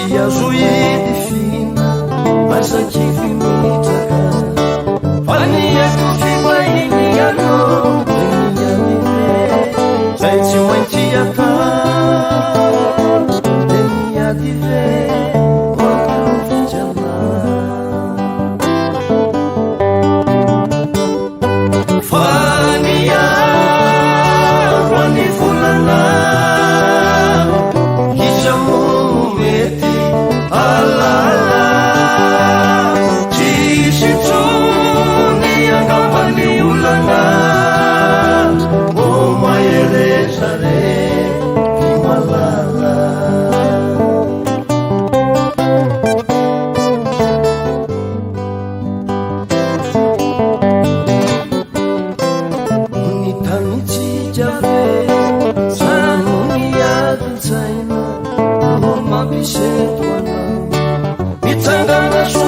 Tsy azo idifiana, aiza kivy mitraka. Fa ny eto fivahiniana, dia ny ady ve zay tsy maintsy atao. Dia ny ady ve mampirovitra anah. Fa ny andro ny volana iza mo mety alala. Tsisy intsony angamba ny olana. Ô mahereza re ry malala. Ny tanintsika ve sa no ny adin-tsaina no mampiseto anao? Mitsangana.